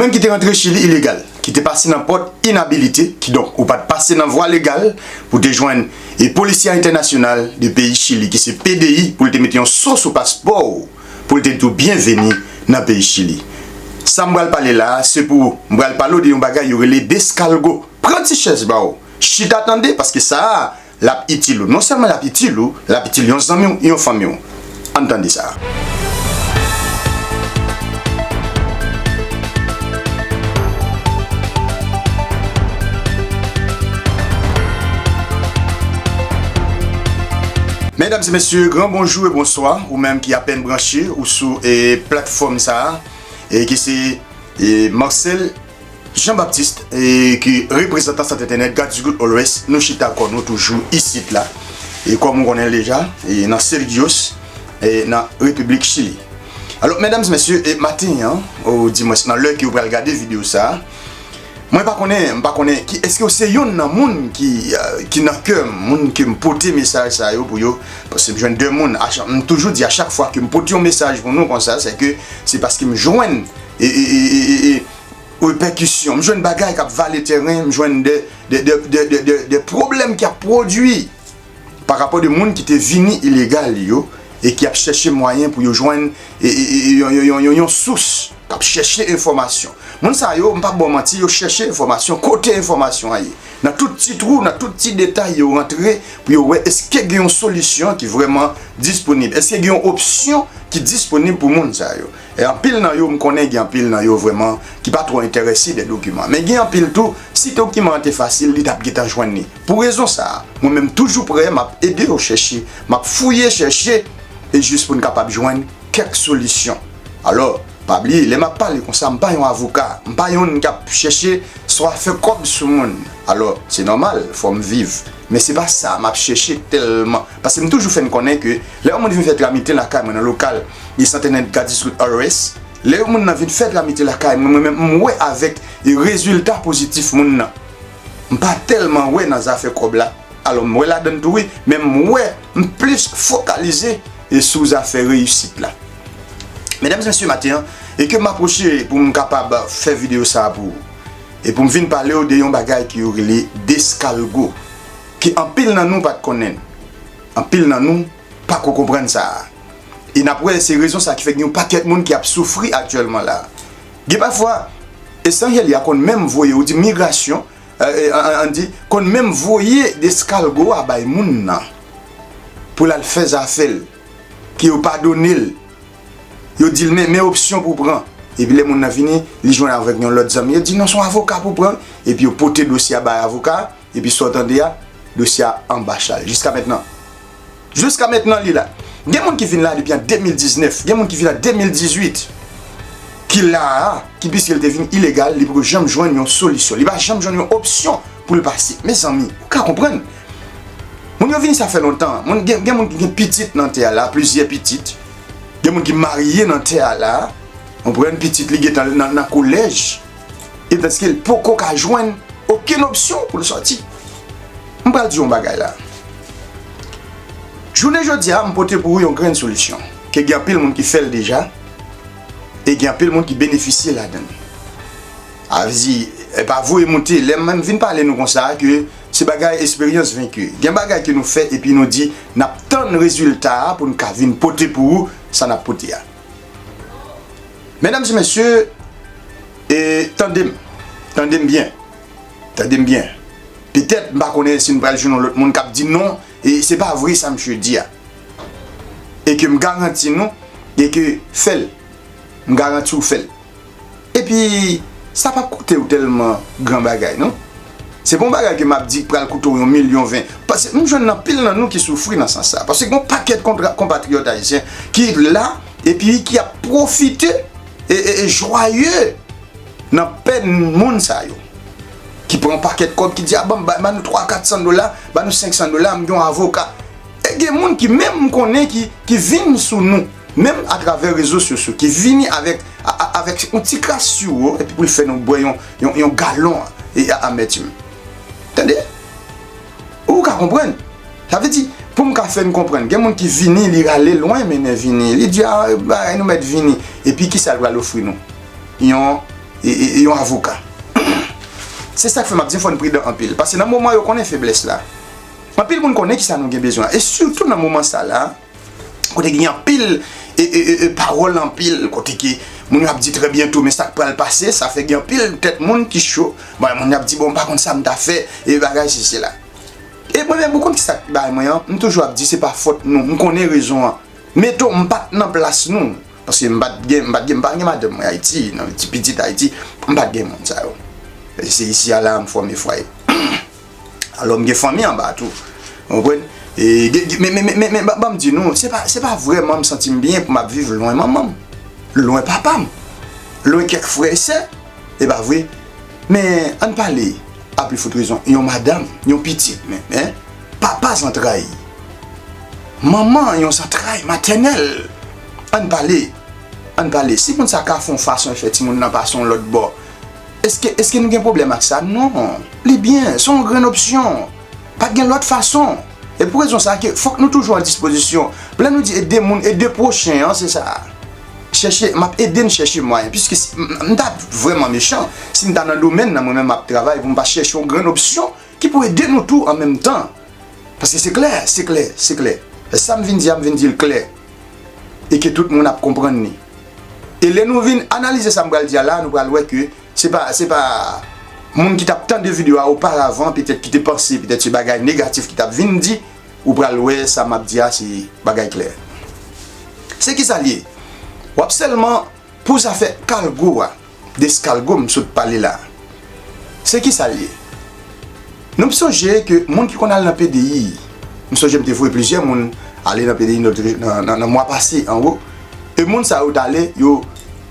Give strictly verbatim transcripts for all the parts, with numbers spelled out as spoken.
Ou menm ki te rantre Chili ilegal, ki te pase nan pòt inabilite, kidonk ou pa t pase nan vwa legal pou te jwenn e Policía Internacional de peyi Chili, ki se P D I, pou l te mete yon so sou paspò w, pou l te di w byenveni nan peyi Chili. Sa m pral pale la a, se pou m pral pale w de yon bagay yo rele deskalgo. Pran ti chèz ba w, chita tande, paske sa a, l ap itil ou. Non sèlman l ap itil ou, l ap itil yon zanmi w, yon fanmi w. Ann tande sa. Medam e mesye, gran bonjou e bonswa, ou menm ki apèn branche ou sou e, platfòm sa a, e ki se e, Marcel Jean Baptiste, e, ki reprezantan sant entènèt God is Good Always, nou chita kò nou toujou isit la. E kòm ou konnen l deja, e, nan Sergios, e, nan Repiblik Chili. Alò, medam e mesye, e, maten an, ou dimwens nan lè ke w pral gade videyo sa a, mwen pa konnen, m pa konnen ki, èske w se youn nan moun ki, e, ki nan kè m, moun ke m pote mesaj sa yo pou yo, paske m jwenn de moun, a cha-, m toujou di a chak fwa ke m pote yon mesaj pou nou konsa, se ke se paske m jwenn e, e, e, e, e, e, repèkisyon. M jwenn bagay k ap vale tèren, m jwenn de, de, de, de, de, de, de pwoblèm ki ap pwodui pa rapò de moun ki te vini ilegal yo e ki ap chèche mwayen pou yo jwenn e, e, e, e, yon, yon, yon, yon, yon sous, k ap chèche enfòmasyon. Moun sa yo, m p ap ba w manti, yo chèche enfòmasyon, kote enfòmasyon an ye. Nan tout ti twou, nan tout ti detay yo rantre pou yo wè èske gen yon solisyon ki vrèman disponib, èske gen yon opsyon ki disponib pou moun sa yo. E anpil nan yo, m konnen gen anpil nan yo vrèman ki pa twò enterese de dokiman. Men gen anpil tou, si dokiman an te fasil, li t ap gentan jwenn li. Pou rezon sa a, mwen menm toujou prè, m ap ede yo chèche, m ap fouye chèche, e jis pou n kapab jwenn kèk solisyon. Alò, pa bliye, lè m ap pale konsa, m pa yon avoka, m pa yonn k ap chèche swa fè kòb sou moun. Alò, se nòmal, fò m viv. Men se pa sa m ap chèche tèlman. Paske m toujou fè n konnen ke lè yon moun vin fè tramite lakay mwen nan lokal, li santennen God is Good Always, lè yon moun nan vin fè tramite lakay mwen, mwen menm m wè avèk rezilta pozitif moun nan. M pa tèlman wè nan zafè kòb la. Alò, m wè ladann tou wi, men m wè, m plis fokalize e sou zafè reyisit la. Medam e mesye, maten an, e ke m apwoche pou m kapab fè videyo sa a pou ou. E pou m vin pale w de yon bagay ke yo rele deskalgo, ke anpil nan nou pa t konnen. Anpil nan nou pa ko konprann sa a. E n ap wè se rezon sa ki fè gen yon pakèt moun ki ap soufri aktyèlman la. Gen pafwa, Estranje li a konn menm voye, ou di migrasyon, e, e, an, an, ann di, konn menm voye deskalgo a bay moun nan pou l al fè zafè l, ke yo padone l, yo di l, men, men opsyon pou w pran. Epi lè moun nan vini, li jwenn avèk yon lòt zanmi, yo di, non, se yon avoka pou w pran. Epi yo pote dosye a bay avoka a, epi sa w tande a, dosye a anba chal. Jiska mentnan. Jiska mentnan, li la. Gen moun ki vin la depi an de mil diznèf, gen moun ki vin an de mil dizuit, ki la a, ki piske l te vin ilegal, li poko janm jwenn yon solisyon. Li pa janm jwenn yon opsyon pou l pase. Mezanmi, ou ka konprann. Moun yo vini sa fè lontan. Moun, gen, gen moun ki gen pitit nan tè a la, plizyè pitit. Gen moun ki marye nan tè a la. Ou konprann, pitit li gentan nan, nan kolèj. E tandiske l poko ka jwenn okenn opsyon pou l sòti. M pral di w yon bagay la. Jounen jodi a, m pote pou ou yon grenn solisyon. Ke gen anpil moun ki fè l deja, e gen anpil moun ki benefisye ladan l. A vle di, e pa voye moute, lè m menm vin pale nou konsa, ke se bagay esperyans venki. Gen bagay ke nou fè, epi nou di, n ap tann rezilta a pou n ka vin pote pou ou sa n ap pote a. Medam e mesye, e tande m, tande m byen, tande m byen. Petèt, m pa konnen si n pral jwenn yon lòt moun k ap di non, e se pa vre sa misye di a. E ke m garanti nou, e ke fè l. M garanti w fè l. Epi, sa p ap koute w tèlman gran bagay, non. Se pa yon bagay ke m ap di k pral koute w yon milyon ven. Paske m jwenn anpil nan nou ki soufri nan sans sa. Paske gen yon pakèt kontra-, konpatriyòt ayisyen ki la, epi ki ap pwofite e, e, e jwaye nan pèn moun sa yo. Ki pran yon pakèt kòb, ki di, a, ban m, ba, ban nou twa, kat san dola, ban nou senk san dola, m gen yon avoka. E gen moun ki menm m konnen ki, ki vin sou nou, menm atravè rezo sosyo, ki vini avèk, a, a, avèk yon ti kras siwo, epi pou l fè nou bwè yon, yon, yon galon e, a, amètim. Tande? Ou ka konprann? Sa vle di, pou m ka fè n konprann, gen moun ki vini, li rale lwen mennen vini. Li di, a, bagay nou mèt vini. Epi kisa l pral ofri nou? Yon e, e, e yon avoka. Se sa k fè m ap di fò n pridan anpil. Paske nan moman yo konnen feblès la, anpil moun konnen kisa nou gen bezwen. E sitou nan moman sa la, kote gen anpil e, e, e, e pawòl anpil, kote ke moun yo ap di trè byento, men sa k pral pase, sa fè gen anpil tèt moun ki cho. Bon, moun yo ap di, bon, m pa konn sa m ta fè, e bagay, se, se la. E mwen menm, ou konn ki sa k bay mwen an? M toujou ap di, se pa fòt nou. M konnen rezon an. Meto, m pa t nan plas nou. Paske m pa t gen, m pa t gen, m pa gen madanm mwen Ayiti, nan ti pitit Ayiti, m pa t gen moun sa yo. Se isi a la, m fòme fwaye. Alò, m gen fanmi anba tou. Ou konprann? E, gen, gen, men, men, men, men, men, ban, ban m di nou, se pa, se pa vrèman m santi m byen pou m ap viv lwen manman m, lwen papa m, lwen kèk frè e sè. E pa vre? Men, ann pale, a pli fout rezon, yon madanm, yon pitit menm, en? Papa zantray. Manman, yon zantray matènèl. Ann pale, ann pale. Si moun sa ka fè yon fason e fè timoun nan pase yon lòt bò, èske, èske nou gen pwoblèm ak sa? Non. Li byen, se yon grenn opsyon. Pa t gen lòt fason. E pou rezon sa ke fòk nou toujou an dispozisyon. Lè nou di ede moun, ede pwochen an, se sa. Chèche, m ap ede n chèche mwayen. Piske si, m, m ta vrèman mechan, si m ta nan domèn nan, mwen menm m ap travay, pou m pa chèche yon grenn opsyon ki pou ede nou tou an menm tan. Paske se klè, se klè, se klè. Sa m vin di a, m vin di l klè. E ke tout moun ap konprann li. E lè nou vin analize sa m pral di a la, nou pral wè ke se pa, se pa moun ki t ap tande videyo a oparavan, petèt ki te panse, petèt se bagay negatif ki t ap vin di, ou pral wè sa m ap di a se bagay klè. Se kisa l ye? W ap sèlman, pou zafè kalgo a, deskalgo m sot pale la. Se kisa l ye? Nou p sonje ke moun ki konn al nan P D I, m sonje m te voye plizyè moun ale nan P D I nan, nan, nan, nan mwa pase anwo, e moun sa yo t ale, yo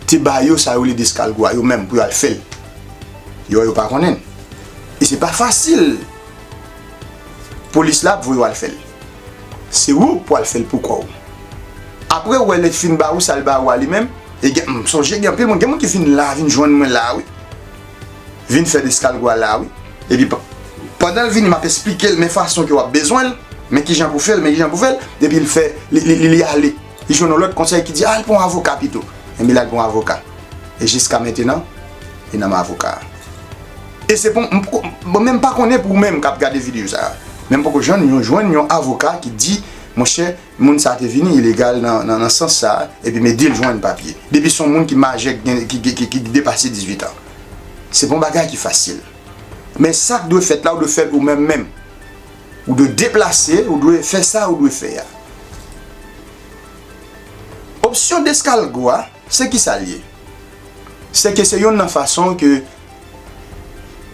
te ba yo sa yo rele deskalgo a, yo menm pou yo al fè l. Yo, yo pa konnen. E se pa fasil. Polis la ap voye w al fè l. Se ou pou al fè l pou kò w. Apre ou wè lè l fin ba ou sa l ba ou a li menm, e gen, m sonje gen anpil moun, gen moun ki vin la, vin jwenn mwen la, wi. Vin fè deskalgo a la, wi. Epi pa-, pandan l vini, m ap esplike l men fason ke w ap bezwen l, men kijan pou fè l, men kijan pou fè l, epi l fè, li, li, li, li ale. Li jwenn yon lòt konsèy ki di, "Al pran yon avoka pito." Enben, l al pran yon avoka. E jiska mentenan, li nan men avoka a. E se pou, m poko, bon, men m pa konnen pou ou menm k ap gade videyo sa a. Men m poko jwenn yon, jwenn yon avoka ki di, "Monchè, moun sa a te vini ilegal nan, nan, nan sans sa a, epi m ede l jwenn papye." Depi se yon moun ki majè, ki gen, ki, ki, ki, ki depase dizuit an. Se pa yon bagay ki fasil. Men sa k dwe fèt la, ou dwe fè l ou menm menm. Ou dwe deplase, ou dwe fè sa ou dwe fè a. Opsyon deskalgo a, se kisa l ye? Se ke se youn nan fason ke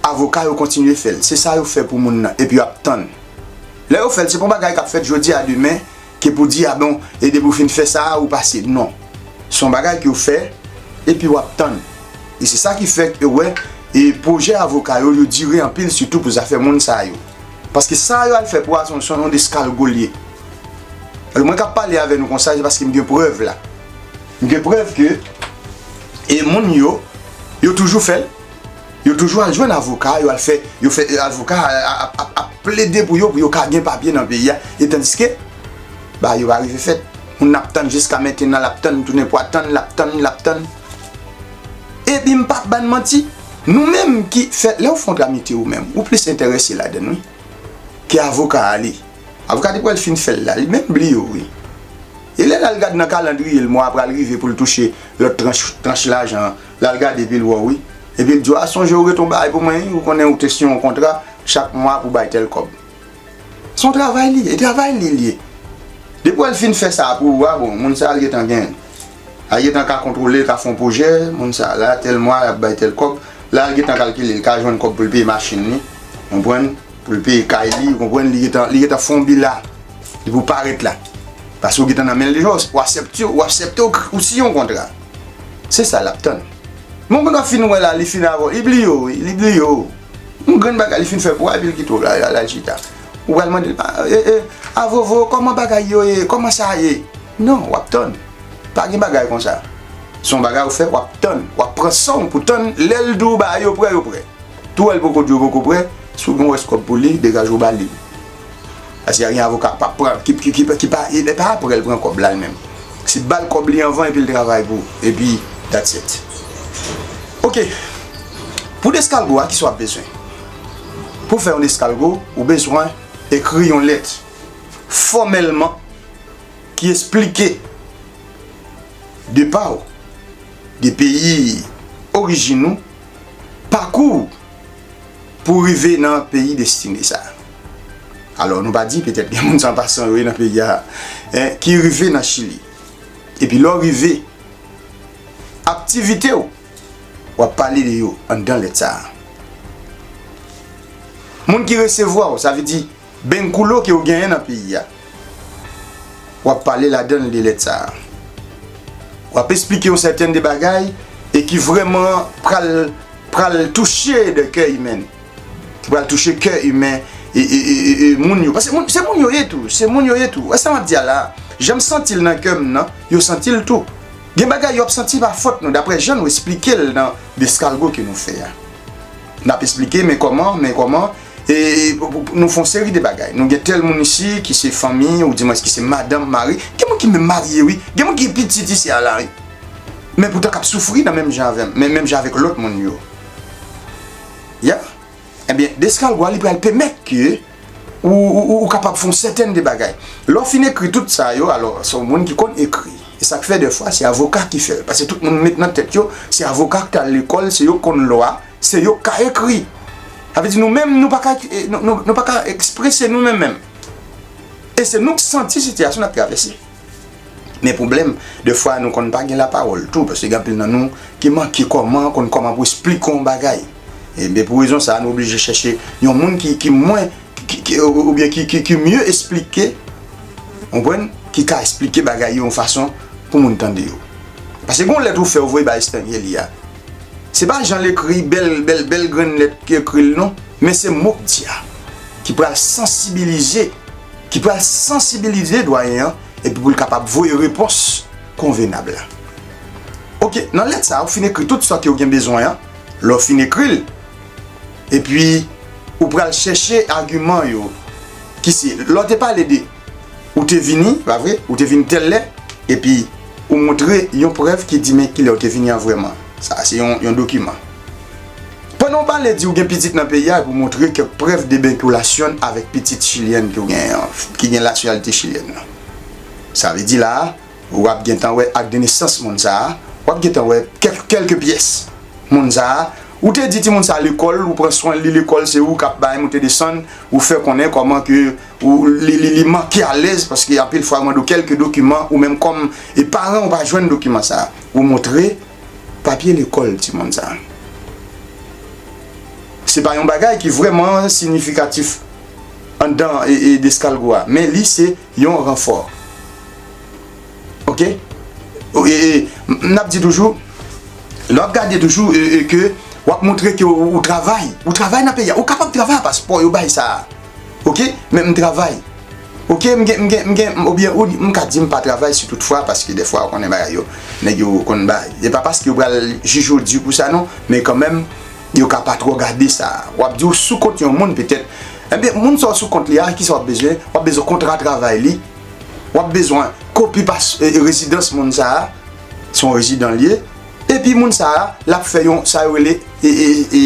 avoka yo kontinye fè l. Se sa yo fè pou moun nan, epi yo ap tann. Lè yo fè l, se pa yon bagay k ap fèt jodi a demen, ke pou di, "A bon, e depi w fin fè sa a, ou pase." Non. Se yon bagay ke yo fè, epi w ap tann. E se sa ki fè ke, wè, e pwojè avoka yo, yo dire anpil, sitou pou zafè moun sa yo. Paske sa yo al fè pou Assomption, se yon deskalgo l ye. Alò, mwen k ap pale avè nou konsa, se paske m gen prèv la. M gen prèv ke, e moun yo, yo toujou fè l. Yo toujou al jwenn avoka, yo al fè, yo fè, avoka a, a, ap, ap, ap plede pou yo, pou yo ka gen papye nan peyi a. E tandiske, bagay yo pa rive fèt. Moun ap tann jiska mentenan, l ap tann, tounen pwa tann, l ap tann, l ap tann. Epi m p ap ba n manti, nou menm ki fè, lè w fè yon tramite ou menm, ou plis enterese ladan l, wi, ke avoka a li. Avoka te pral fin fè l la, li menm bliye w, wi. E lè l al gad nan kalandriye l, mwa a pral rive pou l touche lòt tranch, tranch lajan an, l al gade epi l wè w, wi. Epi l di w, "A, sonje w ret yon bagay pou mwen, wi, ou konnen ou te siyen yon kontra, chak mwa pou bay tèl kòb." Se yon travay li ye, e travay li l ye. Depi w al fin fè sa pou ou a, bon, moun sa a l gentan gen, a gentan ka kontwole, l ka fè yon pwojè, moun sa a la, tèl mwa, l ap bay tèl kòb. La, l gentan kalkile, l ka jwenn kòb pou l peye machin li, konprann? Pou l peye kay li, ou konprann, li gentan, li gentan fè yon bila. Li pou parèt la. Paske ou gentan nan men l deja, ou aksepte, ou aksepte, ou, ou siyen yon kontra. Se sa l ap tann. Men w konn w ap fin wè la, li fin avè w, li bliye w, wi, li bliye w. Yon grenn bagay li fin fè pou w, epi l kite w la, la, la chita. Ou pral mande l, "A, e, e, a Vovo, kòman bagay yo ye? Kòman sa ye?" Non, w ap tann. Pa gen bagay konsa. Se yon bagay ou fè, w ap tann. W ap pran san w pou tann, lè l di w bagay yo prè, yo prè. Tou wè l poko di w poko prè, si w gen rès kòb pou li, degaje w ba li. Paske gen avoka k pa pran, ki, ki, ki, ki pa, e pa aprè l pran kòb la l menm. Se ba l kòb li anvan epi l travay pou ou. Epi, that's it. Ok. Pou deskalgo a, kisa w ap bezwen? Pou fè yon deskalgo, ou bezwen ekri yon lèt fòmèlman ki esplike depa w, de peyi orijin ou, pakou w pou rive nan peyi destine sa a. Alò, nou pa di, petèt gen moun san pasan yo ye nan peyi a, en, ki rive nan Chili. Epi lè w rive, aktivite w, w ap pale de yo anndan lèt sa a. Moun ki resevwa w, sa vle di, benkulo ke w genyen nan peyi a, w ap pale ladan l de lèt sa a. W ap esplike yon sètèn de bagay e ki vrèman pral, pral touche de kè imen, ki pral touche kè imen e, e, e, e, e moun yo. Paske moun, se moun yo ye tou, se moun yo ye tou. Wè sa m ap di a la, jan m santi l nan kè m nan, yo santi l tou. Gen bagay yo ap santi pa fòt nou, daprè jan nou esplike l nan deskalgo ke nou fè a. N ap esplike, men kòman, men kòman, e, e, pou, pou, nou fè yon seri de bagay. Nou gen tèl moun isi ki se fanmi, oudimwens ki se madanm, mari. Gen moun ki menm marye, wi. Gen moun ki gen pitit isi a la, wi. Men poutan k ap soufri nan menm jan avè m, men menm jan avèk lòt moun yo. Ya. Ebyen, deskalgo a, li pral pèmèt ke ou, ou, ou, ou kapab fè yon sètèn de bagay. Lè w fin ekri tout sa yo, alò, se yon moun ki konn ekri. E sa k fè dèfwa, se avoka ki fè l. Paske tout moun met nan tèt yo, se avoka k t al lekòl, se yo k konn lwa, se yo k ka ekri. Sa vle di nou menm, nou pa ka, eh, nou, nou, nou pa ka eksprese nou menm menm. E se nou k santi sitiyasyon n ap travèse. Men pwoblèm, dèfwa nou konn pa gen lapawòl tou, paske gen anpil nan nou ki manke kòman, konn kòman pou esplike yon bagay. Ebyen, pou rezon sa a, nou oblije chèche yon moun ki, ki mwen, ki, ki, ki, ou, oubyen ki, ki, ki mye esplike, w konprann, ki ka esplike bagay yo yon fason pou moun tande yo. Paske gen yon lèt ou fè, ou voye bay etranje li a. Se pa jan l ekri, bèl, bèl, bèl grenn lèt ki ekri l non, men se mo k di a ki pral sansibilize, ki pral sansibilize dwayen an, epi pou l kapab voye repons konvenab la. Ok, nan lèt sa a, ou fin ekri tout sa ke w gen bezwen an, lè w fin ekri l, epi ou pral chèche agiman yo, ki se, lè w te pale de ou te vini, pa vre? Ou te vini tèl lè, epi ou montre yon prèv ki di men kilè ou te vini an vrèman. Sa a se yon, yon dokiman. Pandan w pale di ou gen pitit nan peyi a, epi ou montre kèk prèv de benkulasyon avèk pitit chilyèn ke w genyen an, ki gen nasyonalite chilyèn nan. Sa vle di la a, w ap gentan wè ak de nesans moun sa a, w ap gentan wè kèk, kèlke pyès moun sa a. Ou te di timoun sa a lekòl, ou pran swen li lekòl, se ou k ap bay moute desann, ou fè konnen kòman ke ou, li, li, li manke alèz, paske anpil fwa yo mande w kèlke dokiman, ou menm kòm e paran ou pa jwenn dokiman sa a. Ou montre papye lekòl timoun sa a. Se pa yon bagay ki vrèman siyifikatif anndan e, e deskalgo a, men li se yon ranfò. Ok? E, e, m ap di toujou, lè w ap gade toujou e, e ke w ap montre ke ou, ou travay, ou travay nan peyi a, ou kapab travay a paspò yo bay sa a. Ok? Men m travay. Ok, m gen, m gen, m gen, oubyen ou, m ka di m pa travay si tout fwa, paske dèfwa ou konnen bagay yo, nèg yo konn bay. E pa paske yo pral jije w di pou sa non, men kanmenm, yo ka pa twò gade sa. W ap di w sou kont yon moun petèt. Ebyen, moun sa w sou kont li a, kisa w ap bezwen? W ap bezwen kontra travay li. W ap bezwen kopi pas, e, e, rezidans moun sa a. Se yon rezidan li ye. Epi moun sa a, l ap fè yon, sa yo rele, e, e, e,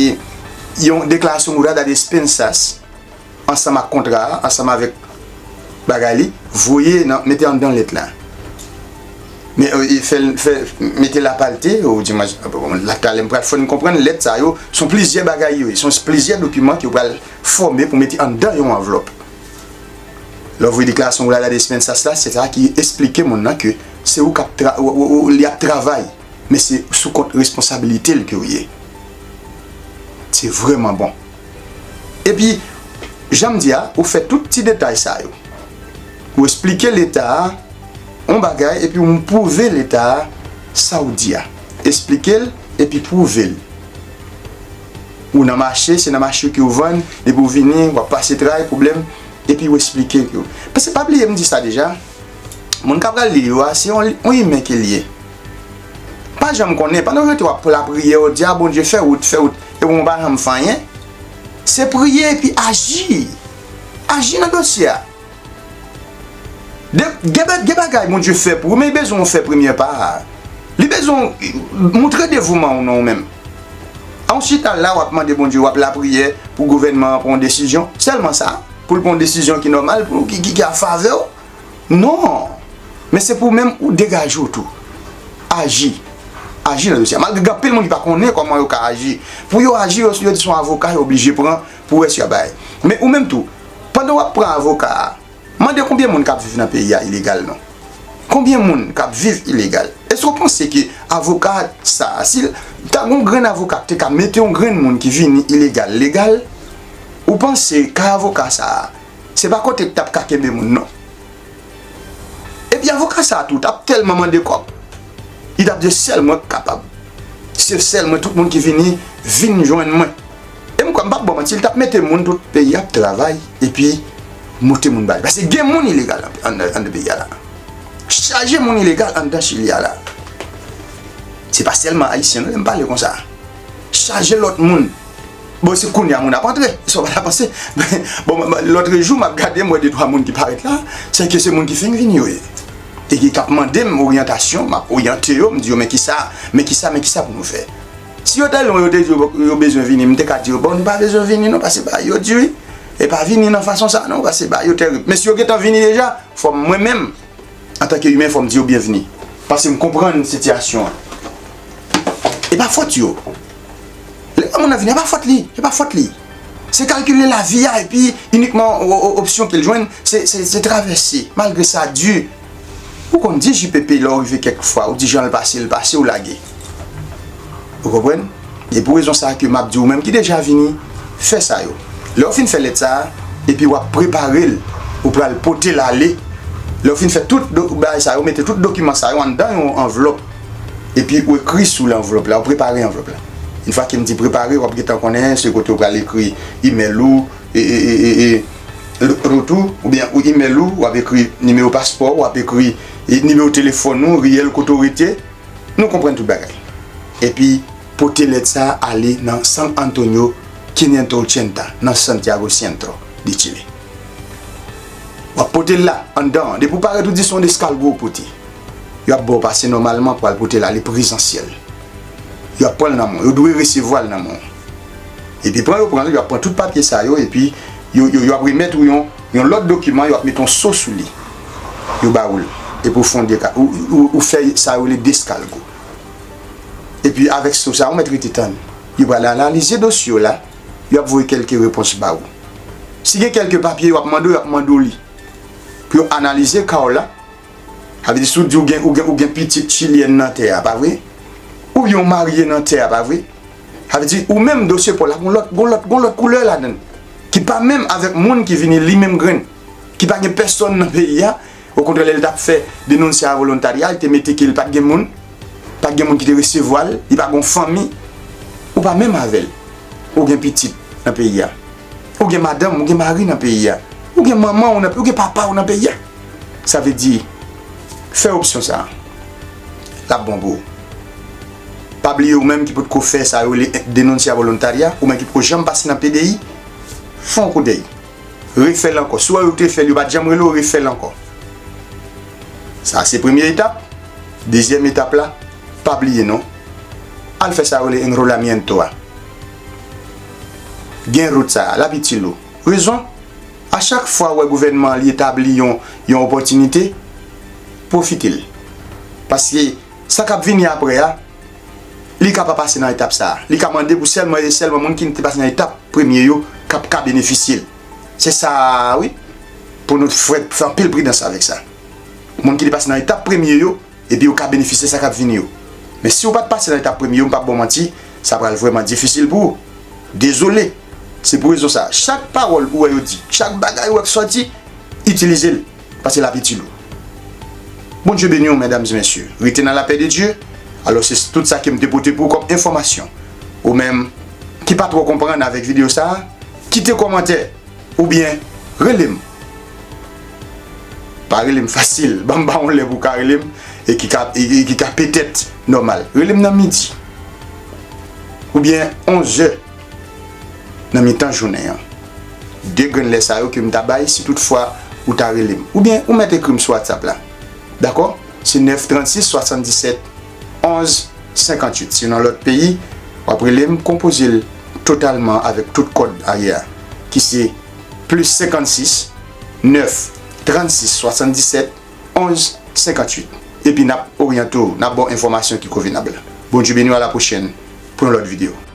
yon deklarasyon mudada de despensas ansanm ak kontra a, ansanm avèk bagay li, voye nan, mete anndan lèt la. Men, e, e, fè, fè, mete lapalte, ou di mwen, bon, la talè m pral fè n konprann lèt sa yo, se yon plizyè bagay yo ye, se yon plizyè dokiman ke w pral fòme pou mete anndan yon anvlòp. Lè w voye deklarasyon mudada de despensas la, se sa ki esplike moun nan ke se ou k ap tra-, ou, ou, ou, li ap travay, men se sou kont responsabilite l ke w ye. Se vrèman bon. Epi, jan m di a, ou fè tout ti detay sa yo. Ou esplike Leta a yon bagay, epi ou pwouve Leta a sa w di a. Esplike l, epi pwouve l. Ou nan mache, se nan mache ke w vann, depi w vini, w ap pase tray, pwoblèm, epi w esplike yo. Paske pa bliye, m di sa deja, moun k ap pral li yo a, se yon, yon imen ke l ye. Pa janm konnen, pandan w rete w ap lapriyè, w di, "A, Bondye, fè wout, fè wout," epi w pa janm fè anyen. Se priye epi aji. Aji nan dosye a. De, gen, gen bagay Bondye fè pou ou, men li bezwen w fè premyè pa a. Li bezwen w montre devouman w nan ou menm. A w chita la, w ap mande Bondye, w ap lapriyè pou gouvènman an pran yon desizyon. Sèlman sa, pou l pran yon desizyon ki nòmal, pou ki, ki, ki a favè w. Non. Men se pou menm ou degaje w tou. Aji. Aji nan dosye a. Malgre gen anpil moun ki pa konnen kòman yo ka aji. Pou yo aji, yo, yo di se yon avoka yo oblije pran pou wè si y a bay. Men ou menm tou, pandan w ap pran avoka a, mande konbyen moun k ap viv nan peyi a ilegal non. Konbyen moun k ap viv ilegal? Èske w panse ke avoka sa a, si l ta gen yon grenn avoka k te ka mete yon grenn moun ki vini ilegal legal, ou panse kay avoka sa a, se pa kote k t ap ka kenbe moun non. Epi avoka sa a tou t ap tèlman mande kòb, li t ap di sèl mwen k kapab. Se sèl mwen, tout moun ki vini, vin jwenn mwen. E m kwè, m p ap ba w manti, li t ap mete moun tout peyi ap travay, epi moute moun ba li. Paske gen moun ilegal an, an, anndan peyi a la. Chaje moun ilegal anndan Chili a la. Se pa sèlman Ayisyen non, lè m pale konsa. Chaje lòt moun. Bon, se kounye a moun ap antre. Sa w pa ta panse. Bon, lòtrejou, m ap gade, m wè de twa moun ki parèt la. Se ke se moun ki fin vini yo ye. E ki t ap mande m oryantasyon, m ap oryante yo, m di yo, men kisa, men kisa, men kisa pou nou fè. Si yo te lwen, yo te di yo, yo bezwen vini, m te ka di yo, bon, nou pa bezwen vini non, paske bagay yo di wi. E pa vini nan fason sa non, paske bagay yo tèrib. Men si yo gentan vini deja, fò mwen menm, antanke imen, fò m di yo byenvini. Paske m konprann sitiyasyon an. E pa fòt yo. Lè yon moun nan vini, e pa fòt li, e pa fòt li. Se kalkile lavi a, epi inikman o, o, opsyon ke l jwenn, se, se, se travèse. Malgre sa di, ou konn di J P P lè w rive kèk fwa, ou di jan l pase, l pase, ou lage. Ou konprann? E pou rezon sa a ke m ap di ou menm ki deja vini, fè sa yo. Lè w fin fè lèt sa a, epi w ap prepare l, ou pral pote l ale. Lè w fin fè tout do, bagay sa yo, mete tout dokiman sa yo anndan yon anvlòp. Epi ou ekri sou lanvlòp la, ou prepare anvlòp la. Yon fwa ke m di prepare, w ap gentan konnen se kote ou pral ekri imèl ou, e, e, e, e, e, retou, oubyen ou imèl ou, w ap ekri nimewo paspò, w ap ekri, e, nimewo telefòn ou, riyèl kote w rete. Nou konprann tout bagay. Epi, pote lèt sa a ale nan San Antonio quinientos ochenta, nan Santiago Centro de Chile. W ap pote l la, anndan an. Depi w parèt, ou di se yon deskalgo w pote. Yo ap ba w pase nòmalman pou al pote l ale prezansyèl. Yo ap pran l nan men w. Yo dwe resevwa l nan men w. Epi pran yo pran l, yo ap pran tout papye sa yo, epi yo, yo, yo ap remèt ou yon, yon lòt dokiman, yo ap mete yon so sou li. Yo ba ou l. Epi ou fè yon deka-, ou, ou, ou fè sa yo rele deskalgo. Epi avèk so sa, ou mèt rete tann. Yo pral analize dosye w la, yo ap voye kèlke repons ba ou. Si gen kèlke papye yo ap mande w, yo ap mande w li. Pou yo analize ka w la, sa vle di si w di w gen, ou gen, ou gen pitit chilyèn nan tè a, pa vre? Oubyen w marye nan tè a, pa vre? Sa vle di ou menm dosye pa w la gon lòt, gon lòt, gon lòt koulè ladan l. Ki pa menm avèk moun ki vini li menm grenn. Ki pa gen pèsòn nan peyi a. Okontrè, lè l t ap fè denunsia voluntaria, li te mete ke li pa t gen moun. Pa t gen moun ki te resevwa l, li pa gon fanmi. Ou pa menm avè l. Ou gen pitit nan peyi a. Ou gen madanm, ou gen mari nan peyi a. Ou gen manman w nan, ou gen papa w nan peyi a. Sa vle di, fè opsyon sa a. L ap bon pou ou. Pa bliye ou menm ki potko fè sa yo rele denunsia voluntaria, ou menm ki potko janm pase nan P D I, fè yon koudèy. Refè l ankò. Si w wè yo te fè l, yo pa t janm rele w, refè l ankò. Sa a se premye etap. Dezyèm etap la, pa bliye non. Al fè sa yo rele enrolamiento a. Gen rout sa a, l ap itil ou. Rezon, a chak fwa w wè gouvènman an li etabli yon, yon opòtinite, pwofite l. Paske sa k ap vini aprè a, li ka pa pase nan etap sa a. Li ka mande pou sèlman e sèlman moun ki te pase nan etap premye yo k ap ka benefisye l. Se sa a, wi. Pou nou fè, fè anpil pridans avèk sa. Moun ki te pase nan etap premye yo, epi yo ka benefisye sa k ap vini yo. Men si w pa t pase nan etap premye yo, m p ap ba w manti, sa pral vrèman difisil pou ou. Dezole. Se pou rezon sa a, chak pawòl ou wè yo di, chak bagay ou wè k sòti, itilize l. Paske l ap itil ou. Bondye beni w, medam e mesye. Rete nan lapè de Dye. Alò, se tout sa ke m te pote pou w kòm enfòmasyon. Ou menm ki pa twò konprann avèk videyo sa a, kite kòmantè oubyen rele m. Pa rele m fasil. Ban m ba w yon lè pou w ka rele m e ki ka, e, e ki ka petèt nòmal. Rele m nan midi. Oubyen onzè. Nan mitan jounen an. De grenn lè sa yo ke m ta bay, si toutfwa ou ta rele m. Oubyen ou mèt ekri m sou WhatsApp la. Dakò? Se nèf trannsis swasanndisèt onz senkantuit. Si w nan lòt peyi, W ap rele m, konpoze l totalman avèk tout kòd ayè a, ki se plis senkannsis, nèf, trannsis, swasanndisèt, onz, senkantuit. Epi n ap oryante w, n ap ba w enfòmasyon ki konvenab. Bondye beni w, a la pwochèn pou yon lòt videyo.